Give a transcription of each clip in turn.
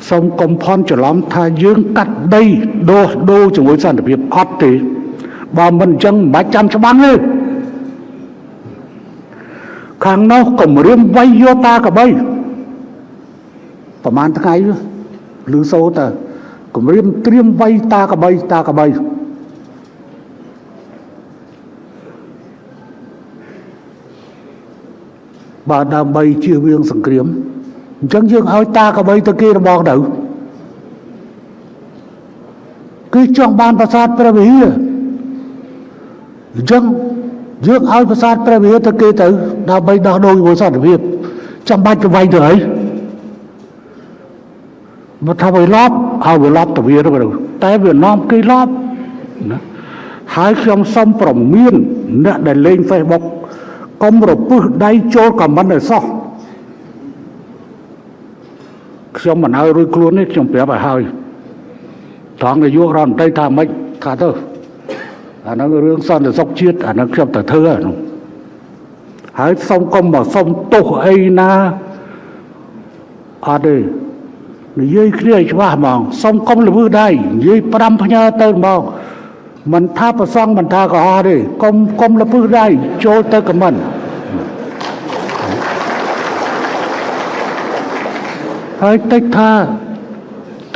សូមកុំភ័ន្តច្រឡំថាយើងកាត់ដីដូរដូរជាមួយសន្តិភាពអត់ទេបើមិនអញ្ចឹងមិនបាច់ចាំច្បាំងទេខាងនោះគម្រាមវាយយកតាកបីប្រហែលថ្ងៃឬសូតើគម្រាមត្រៀមវាយតាកបីតាកបីបើដើម្បីជៀសវាងសង្គ្រាមអញ្ចឹងយើងឲ្យតាកបីទៅគេរបងទៅគឺចង់បានប្រាសាទព្រះវិហារអញ្ចឹងយើងឲ្យប្រាសាទព្រះវិហារទៅគេទៅដើម្បីដោះដូរជាមួយសន្តិភាពចាំបាច់ទៅវាយទៅអីបើថាវាឡប់ឲ្យវាឡប់ទៅវាទៅតែវានាំគេឡប់ណាហើយខ្ញុំសូមប្រមានអ្នកដែលលេង Facebook កុំរពឹសដៃចូលខមមិនឲ្យសោះខ្ញុំមិនឲ្យរួចខ្លួនទេខ្ញុំប្រាប់ឲ្យហើយត្រង់នាយករដ្ឋមន្ត្រីថាម៉េចថាទៅអាហ្នឹងរឿងសន្តិសុខជាតិអាហ្នឹងខ្ញុំទៅធ្វើអានោះហើយសូមកុំមកសុំទោសអីណាអត់ទេនិយាយគ្នាឲ្យច្បាស់ហ្មងសូមកុំល្វើដៃនិយាយប្រាំផ្ញើទៅហ្មងមិនថាប្រសងមិនថាកុហកទេកុំល្ពឹសដៃចូលទៅខមមិនហើយតិចថា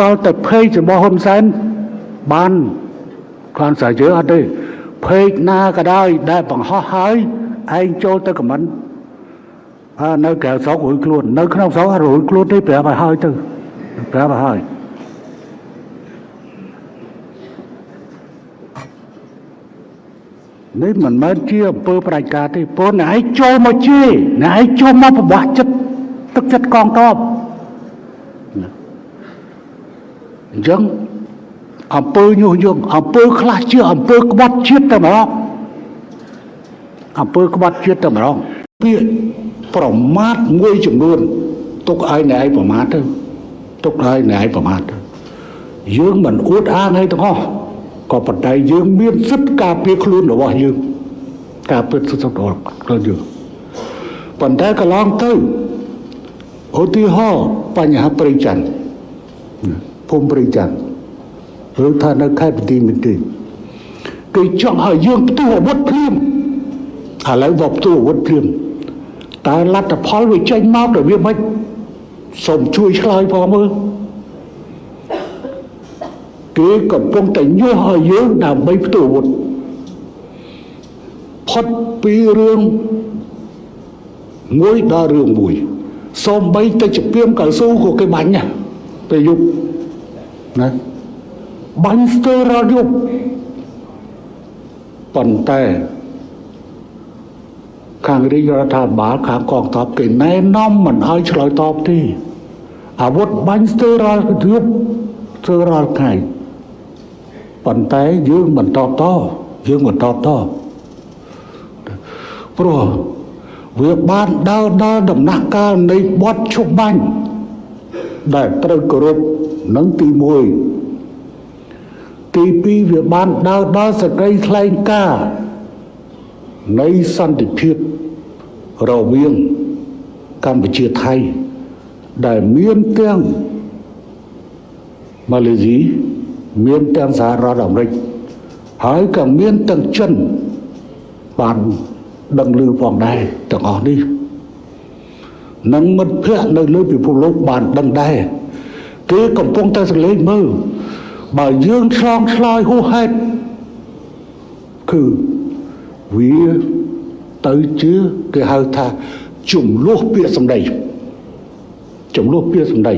តើតែភេករបស់ហ៊ុនសែនបានគ្រាន់តែយើងអត់ទេភេកណាក៏ដោយដែលបង្ហោះហើយឯងចូលទៅខមមិនអើនៅក្រៅស្រុករួចខ្លួននៅក្នុងស្រុកអត់រួចខ្លួនទេប្រាប់ឲ្យហើយទៅប្រាប់ឲ្យហើយនេះមិនមែនជាអំពើផ្ដាច់ការទេព្រោះអ្នកឯងចូលមកជេរអ្នកឯងចូលមកប្រវាស់ចិត្តទឹកចិត្តកងទ័ពអញ្ចឹងអំពើញុះញង់អំពើខ្លះជាអំពើក្បត់ជាតិតែម្ដងអំពើក្បត់ជាតិតែម្ដងពាក្យប្រមាថមួយចំនួនទុកឲ្យអ្នកឯងប្រមាថទៅទុកឲ្យអ្នកឯងប្រមាថទៅយើងមិនអួតអាងអីទាំងអស់ក៏ប៉ុន្តែយើងមានសិទ្ធិការពារខ្លួនរបស់យើងការពារសិទ្ធិរបស់ខ្លួនយើងប៉ុន្តែកន្លងទៅឧទាហរណ៍បញ្ហាព្រៃច័ន្ទភូមិព្រៃច័ន្ទឬថានៅខេត្តបន្ទាយមានជ័យគេចង់ឲ្យយើងផ្ទុះអាវុធភ្លាមឥឡូវមកផ្ទុះអាវុធភ្លាមតើលទ្ធផលវាចេញមកទៅវាមិនសូមជួយឆ្លើយផងមើលគេកំពុងតែញុះឲ្យយើងដើម្បីផ្ទុះអាវុធផុតពីរឿងមួយដល់រឿងមួយសូម្បីតែជាពីមកៅស៊ូក៏គេបាញ់ដែរពេលយប់ណាបាញ់ស្ទើររាល់យប់ប៉ុន្តែខាងរាជរដ្ឋាភិបាលខាងកងទ័ពគេណែនាំមិនឲ្យឆ្លើយតបទេអាវុធបាញ់ស្ទើររាល់យប់ស្ទើររាល់ថ្ងៃប៉ុន្តែយើងមិនតបតយើងមិនតបតព្រោះវាបានដើរដល់ដំណាក់កាលនៃបទឈប់បាញ់ដែលត្រូវគោរពនឹងទី1ទី2វាបានដើរដល់សេចក្តីថ្លែងការណ៍នៃសន្តិភាពរវាងកម្ពុជាថៃដែលមានទាំងម៉ាឡេស៊ីមានទាំងសហរដ្ឋអាមេរិកហើយក៏មានទាំងចិនបានដឹងឮផងដែរទាំងអស់នេះនិងមិត្តភ័ក្តិនៅលើពិភពលោកបានដឹងដែរគេកំពុងតែសង្កេតមើលបើយើងឆ្លងឆ្លើយហួសហេតុគឺវាទៅជាគេហៅថាចំនួនពាក្យសម្ដីចំនួនពាក្យសម្ដី